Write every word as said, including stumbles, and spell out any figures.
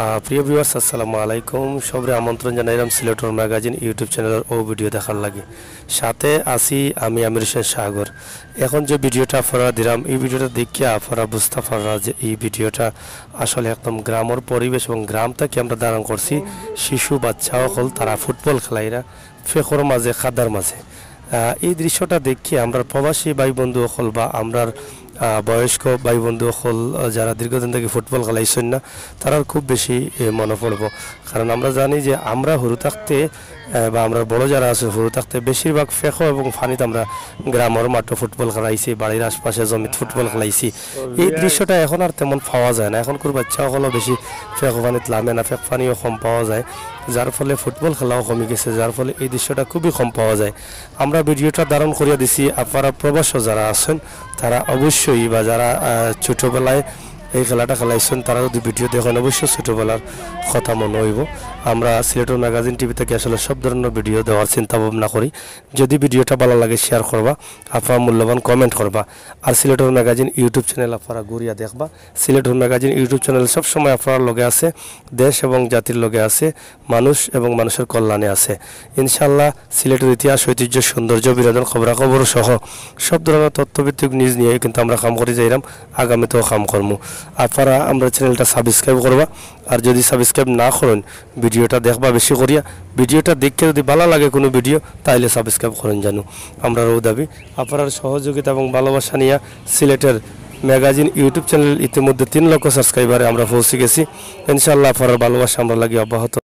আহ, প্রিয় ভিউয়ার্স, আসসালামু আলাইকুম। সবরে আমন্ত্রণ জানাইলাম সিলেটর ম্যাগাজিন YouTube চ্যানেলর অউ ভিডিও দেখার লাগি। সাথে আছি আমি আমির হোসেন সাগর। এখন যে ভিডিওটা আপনারা দিলাম, ই ভিডিওটা দেখিয়া আপনারা বুঝতা পাররা যে ই ভিডিওটা আসলে একদম গ্রামর পরিবেশ এবং গ্রাম থাকি আমরা ধারণ করছি। শিশু বাচ্চা অকল তারা ফুটবল খেলাইরা ফেকর মাঝে, কাদার মাঝে। আহ, ই দৃশ্যটা দেখিয়া আমরার প্রবাসী ভাই বন্ধু অকল বা আমরার, আহ, বয়স্ক ভাই বন্ধু অকল, আহ, যারা দীর্ঘদিন থাকি ফুটবল খেলাইছইন না, তারার খুব বেশি, এ, মনো পড়বো। কারণ আমরা জানি যে আমরা হুরু থাকতে, আহ, বা আমরার বড় যারা আছে হুরু থাকতে বেশিরভাগ ফেকো এবং পানিত আমরা গ্রামর মাঠো ফুটবল খেলাইছি, বাড়ির আশপাশে জমিত ফুটবল খেলাইছি। ই দৃশ্যটা এখন আর তেমন পাওয়া যায় না। এখনকুর বাচ্চা অকলও বেশি ফেকো পানিত লামে না, ফেকো পানিও কম পাওয়া যায়, যার ফলে ফুটবল খেলাও কমি গেছে, যার ফলে ই দৃশ্যটা খুবই কম পাওয়া যায়। আমরা ভিডিওটা ধারণ করিয়া দিছি, আপনারা প্রবাসো যারা আছইন, তারা অবশ্যই বা যারা, আহ, ছোটবেলায় ই খেলাটা খেলাইছইন, তারা যদি ভিডিও দেখইন, অবশ্যই ছোটবেলার কথা মনো অইবো। আমরা সিলেটর ম্যাগাজিন টিভি থাকি আসলে সব ধরনর ভিডিও দেওয়ার চিন্তা ভাবনা করি। যদি ভিডিওটা ভালা লাগে, শেয়ার করবা, আপনারা মূল্যবান কমেন্ট করবা। আর সিলেটর ম্যাগাজিন YouTube চ্যানেল আপনারা ঘুরিয়া দেখবা। সিলেটর ম্যাগাজিন YouTube চ্যানেল সবসময় আপনারার লগে আছে, দেশ এবং জাতির লগে আছে, মানুষ এবং মানুষের কল্যাণে আছে। ইনশাআল্লাহ সিলেটর ইতিহাস, ঐতিহ্য, সৌন্দর্য, বিনোদন, খবরাখবর সহ সব ধরনর তথ্যভিত্তিক নিউজ নিয়া কিন্তু আমরা কাম করি যাইরাম, আগামীতেও কাম করমু। আপনারা আমরার চ্যানেলটা সাবস্ক্রাইব করবা, আর যদি সাবস্ক্রাইব না করইন, ভিডিওটা দেখবা বেশি করিয়া। ভিডিওটা দেখিয়া যদি ভালা লাগে কুনু ভিডিও, তাইলে সাবস্ক্রাইব করইন জানু। আমরার অউ দাবি। আপনারার সহযোগিতা এবং ভালোবাসা নিয়া সিলেটর ম্যাগাজিন YouTube চ্যানেল ইতিমধ্যে তিন লক্ষ সাবস্ক্রাইবারে আমরা পৌঁছি গেছি। ইনশাআল্লাহ আপনারার ভালোবাসা আমরার লাগি অব্যাহত